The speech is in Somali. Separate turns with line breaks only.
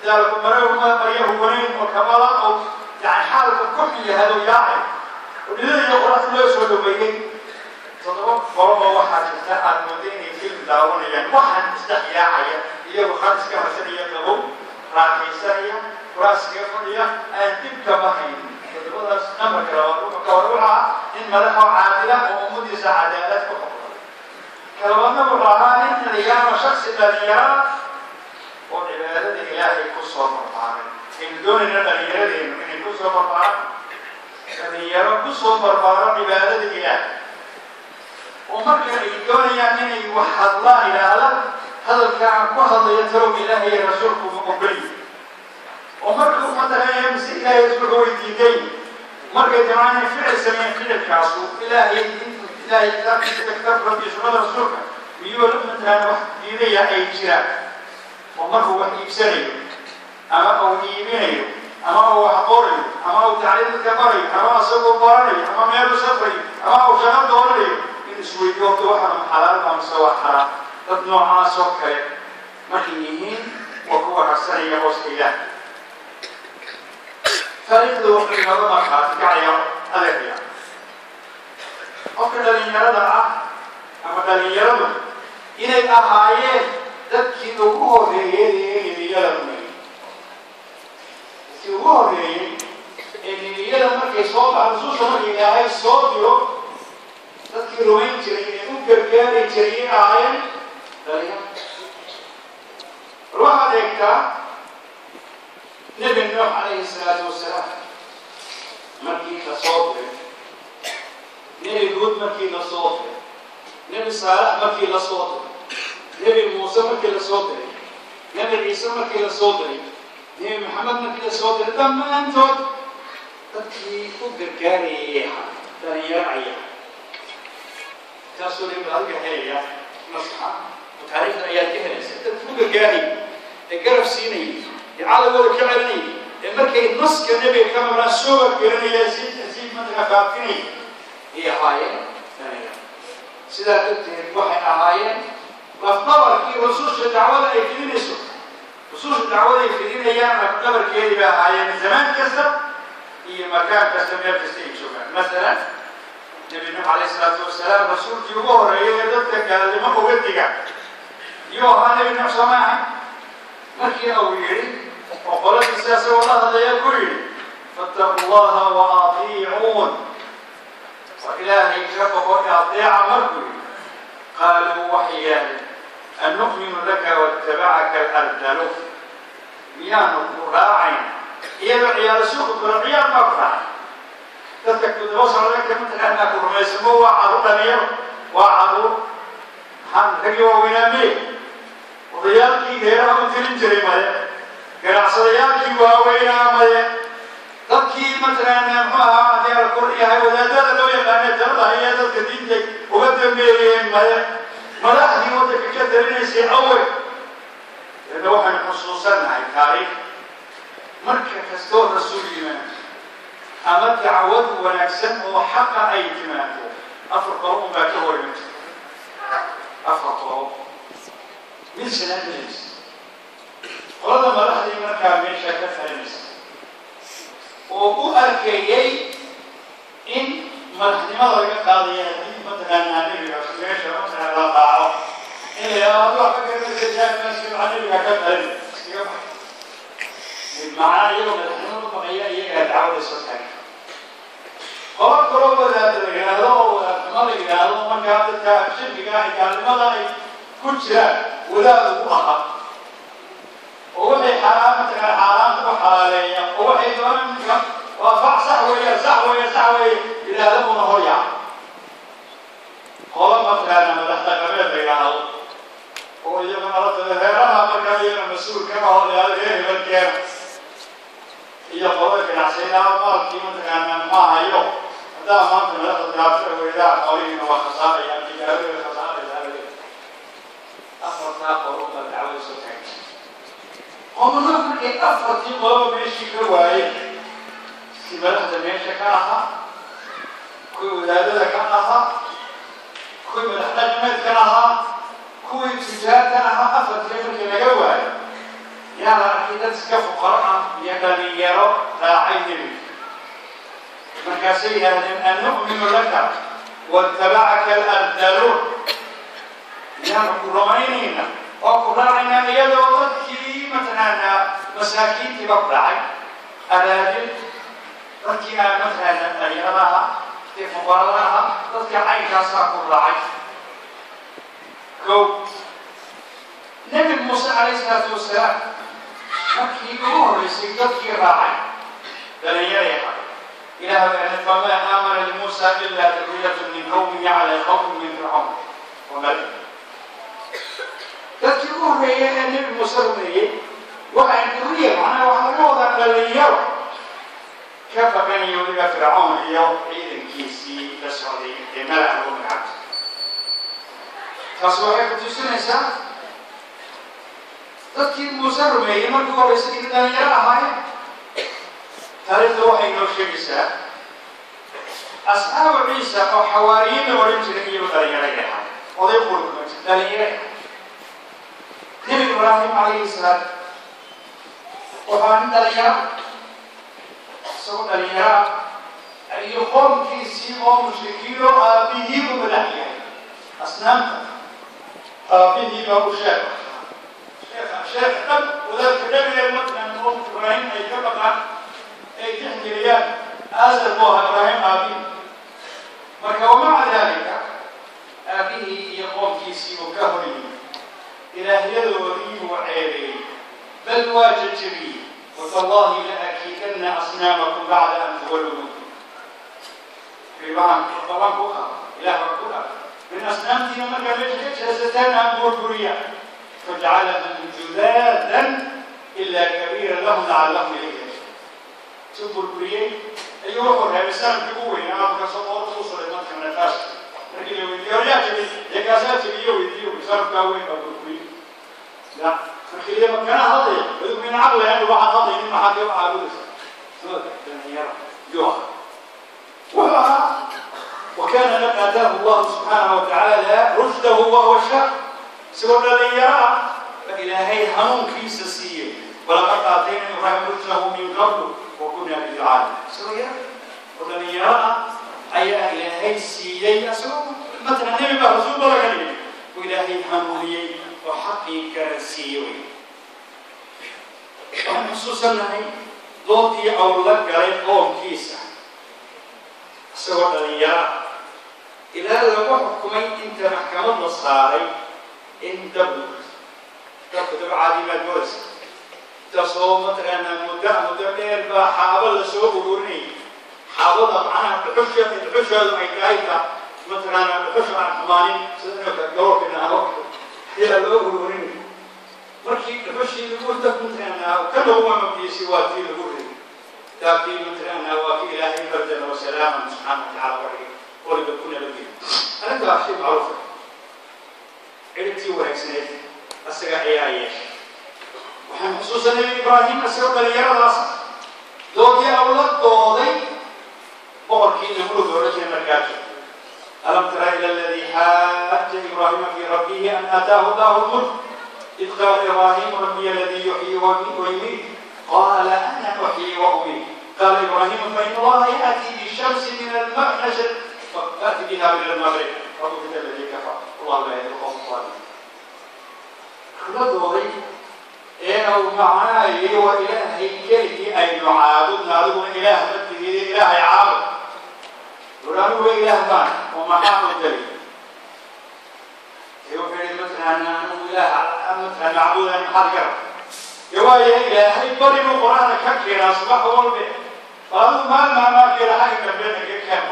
Daalku marya huwanayn oo kamala oo yani xaalka ku xun yahay oo yaacay oo dhididaya qoraxda loo soo dhaweeyey. 7 qoloba waxaa jirta aad mooda inay film daawanayaan, waxaan isdhex yaacaya iyagoo khar iska harsanaya, qabow raaxaysanaya, kuraaskiga fadhiya, aan dib kama haynin. 7daas nambarka labaad wuxuu ka hor wuxuu ahaa nin madax oo caadila oo ummadiisa cadaalad ku xukumay. Ka labaadna wuxuu ahaa nin dhalinyaro, shaksi dhalinyara oo cibaadada Ilaahay ku soo barbaaray. Aynu doonayna dhalinyaradeennu inay ku soo barbaaraan, dhalinyaro ku soo barbaaro cibaadada Ilaahay, oo marka ay doonayaan inay wax hadlaan idhaahda, hadalka aan ku hadlayo talow Ilaahay iyo rasuulku ma ogolyi? Oo markuu mataqaanaa mise Ilaahay rasuulka way diiday? Markay dabcaan inay ficil sameeyeen, ficilkaasu Ilaahay Ilaahay kitaabkiisa, kitaabka iyo sunnada rasuulka miyuu mataqaana wax diidaya ay jiraan? Oo markuu wax iibsanayo ama uu iibinayo ama uu wax qorayo ama uu tacliim dadka barayo ama asagoo baranayo ama meel u safrayo ama uu shaqo doonanayo, in isweydiyo horta waxaan xalaal baa mise waa xaraam? Dad noocaas oo kale markay yihiin waa kuwa harsanaya hooska Ilaah. Taariikhda wuxuu inooga markhaati kacaya, adeeraya, qofka dhalinyarada ah ama dhalinyaradu inay ahaayeen dadkii ugu horreeyey ee nebiyada rumeeyey, dadkii ugu horreeyey ee nebiyada markay soo baxa, rususha marka Ilaahay soo diro, dadkii rumayn jiray ee u gargaari jiray inay ahaayeen dhalinyaro. Bal waxaad eegtaa Nebi Nuux calayhi salaatu wasalaam markii la soo diray, Nebi Huud markii la soo diray, Nebi Saalax markii la soo diray, Nebi Muuse markii la soo diray, Nebi Ciise markii la soo diray, Nebi Maxamed markii la soo diray, dhammaantood dadkii u gargaarayay dhalinyaro ayaa. Taasoo nebi adiga helaya maskaxa oo taariikhda ayaad ka helaysa, dadkii u gargaarayay ee garab siinayay ee cadowgooda ka celinayay ee markay naska nebiga ka maqlaan sooba gelinaya, si mataka faafinaya ayay ahaayeen dhalinyaro. Sidaa darteed waxay ahaayeen lafdabarkii rususha dacwada ay fidinayso. Rususha dacwada ay fidinayaan lafdabarkeedii bay ahaayeen zamaan kasta iyo makaan kasta, meel kasta ay joogaan. Masalan, Nebi Nuux calayhi salaatu wasalaam, rasuulkii ugu horreeyay ee dadka gaalnimo uga diga iyuu ahaa Nebi Nuux, soo maaha? Markii uu yidhi oo qoladiisa asagoo la hadlaya ku yidhi, fattaqu llaha wa atiicuun, waa Ilaahay ka boqo ee adeeca, markuu yidhi, qaaluu waxay yidhaahdeen, anu'minu laka waattabacaka alardalu? Miyaanu ku raacayn iyadoo ciyaalo suuqa kale ciyaar baa ku raacay? Dadka kudaba socda ka mataqaanaa ku rumaysamo waa caruur, dhalinyaro waa caruur. Maxaan raggii waaweynaa miye? Odayaalkii reeraha u tirin jiray maye? Ganacsadayaalkii waaweynaa maye? Dadkii mataqaanaa muxuu ahaa haddii ala kor yahay wadaadada loo yaqaana talada ayaa dadka diinta uga dambeeyeen maye? Madaxdii waddanka ka talinaysay awe? Leanna waxaynu xusuusannahay taariikh, marka kastoo rasuul yimaado ama dacwad wanaagsan oo xaqa ay timaado, 4 qolo un baa ka hor iman jirta, 4 qolo mid shanaad ma. Qolada madaxdii markaa meesha ka talinaysa oo u arkayay in madaxnimada laga qaadaya haddii mataqaanaa nebiga meesha mataqaana la raaco, in la yidhahdo wax ka garanaysa jaamimaska maxaa nebiga ka talin, iskaga bax macnaa, iyagoo madaxnimada u baqaya iyagaa dacwada soo taagay. Qolo kaloo wadaada la yidhaahdo oo wadaadnimo la yidhaahdo, markaa dadka shirkiga ah gaalnimada ay ku jiraan wadaad ugu ahaa oo waxay xaaraan mataqaana xaaraanta u xalaaleeya oo waxay doonaan ninka waa fac, sax weeye, sax weeye, sax weeye yidhaahda una hor yaaca. Qolo mataqaana madax dhaqameed la yidhaahdo oo iyaguna la reeraha markaa iyagana mas-uul ka aho la yidhahdo reer hebel keena, iyo qolada ganacsiyada maalkii mataqaana ma hayo, haddaa maanta madaxda daafici weydaa xoolihiina waa khasaarayaan, tijaarada way khasaaraysaa. 4taa qolo baa dacwada soo taagtay. Qomno markay 4tii qoloba meeshii ka waayeen, si madaxda meesha ka ahaa, kuwii wadaadada ka ahaa, kuwii madax dhaqameedka ahaa, kuwii tujaarta ahaa, 4tii markii laga waayo Yaa la arkay dad iska fuqaro ah iyo dhalinyaro raacay nebiga. Markaasay yidhaahdeen anu'minu laka watabacaka alardaluun, miyaanu ku rumaynayna oo ku raacaynaa iyadoo dadkii mataqaanaa masaakiintii baa ku raacay, araadil dadkii aan mataqaanaa dhalinyarada ahaa, dadkii fuqarada ahaa, dadkii caynkaasaa ku raacay. Kow, Nebi Muuse calayhi salaatu wasalaam markii ugu horreysay dadkii raacay dhalinyaray ahaa. Ilaah baa famaa aamana limuusa ilaa duriyatun min qawmihi calaa khawfin min fircawn wamala. Dadkii ugu horreeyay ee Nebi Muuse rumeeyey waxay duriya, macnaha waxaa laga wadaa dhalinyaro ka baqanaya weliba Fircawn iyo ciidankiisii la socday ee mala lagu magacaabay. Taas waxay ku tusinaysaa dadkii Muuse rumeeyey markii ugu horreysay inay dhalinyaro ahaayeen. Taariikhda waxay noo sheegaysaa asxaabu Ciisa oo xawaariyiin la odhan jiray iyagu dhalinyaray ahaayeen, oday quri kuma jir, dhalinyaray ahaayeen. Nebi Ibraahim calayhi salaam waxaa nin dhalinyaro, isagoo dhalinyaro ah iyo qoomkiisii oo mushrikiin oo aabihii u madax yahay asnaamta, aabihii baa u sheeg sheekha, sheekh dhan, wadaadka dhan ee matlan qoomka Ibraahim ay ka baqaan ay tixgeliyaan Aasar buu ahaa Ibraahim aabihii. Marka wamaca daalika aabihii iyo qoomkiisii uu ka horyimid, ilaahyadoodii buu ceebeeyey, bal waa jajabiyey. Watallahi la akiidanna asnaamakum bacda an tuwallu mudbirin, waxaan ballan ku qaada, ilaah baan ku dhaaf min asnaamtiina markaa meesha ka jeesataan aan burburiya. Fajcalahum judaadan ilaa kabiira lahum lacallahum ilayhi yarjicuun. Si burburiyey ayuu wuxuu reebay sanadkii ugu weynaa markaasoo qoorta u suray marka nafaas. Markii la weydiiyo horyaa jabay dee kaasaa jabiyo weydiiyo, sanadkaa weyn baa burburiyey. Ya markii liya makana hadlaya adigu min caqli ahayn waxaad hadlaynin, maxaad ka caabudaysa dhalinyaro yuu ahaa wuxuu ahaa. وكان قد آتاه الله سبحانه وتعالى رشده وهو شاب, isagoo dhalinyaro ah ba Ilaahay hanuunkiisa siiyey. ولقد آتينا إبراهيم رشده من قبل وكنا به عالمين. Isagoo yar oo dhalinyaro ah ayaa Ilaahay siiyey, isagoo matala nebi baa rasuul ba laga dhigay oo Ilaahay hanuuniyey oo xaqii garansiiyey. Wey waxaan xusuusannahay doodii aw la galay qoomkiisa isagoo dhalinyaro ah ilaa lagu xukumay inta maxkamad la saaray in dab dabku dab caadi baad moodaysa, intaasoo mataqaanaa muddo dheer baa xaabo lasoo ururinayay. Xaabada macnaha dhuxusha, dhuxusheedu ay tahay ta mataqaanaa dhuxusha aan xumaanin sida inaka garoorka nahdo ayaa loo ururinayay. Markii dhuxushii lagu dab mataqaanaa ka lagu mabdiisay waa tii lagu riday daabkii mataqaanaa, waa kii Ilaahay bardan wa salaaman subxaana wa tacala ka dhigay waliba ku nabadgeliy. Arrinta waa shay macruufa, ciribtii wanaagsaneed asaga ayaa yeeshay. Waxaan xusuusanay Ibraahim isagoo dhalinyaradaas doodii aw la dooday boqorkii Namruud oran jiray markaas: ألم تر إلى الذي حاج إبراهيم في ربه أن آتاه الله الملك إذ قال إبراهيم ربي الذي يحيي ويميت قال أنا أحيي وأميت قال إبراهيم فإن الله يأتي بالشمس من المشرق فأت بها من المغرب فبهت الذي كفر والله لا يهدي القوم الظالمين. La dooday ee uu macnaha yidhi waa Ilaahay keligii aynu caabudna, adiguna ilaah ma tihid, Ilaahay caabud. Wuxuu anigu ilaah baan oo maxaa u dali? Ee wuxuu yidhi mataqaana anigu ilaah mataqaana macbuudan maxaad ka rabta? Dee waayo Ilaahay bari buu Qur-aanka ka keenaa subax walbe, bal adigu maalin maalmaa keena xagga galbeedna ka keen.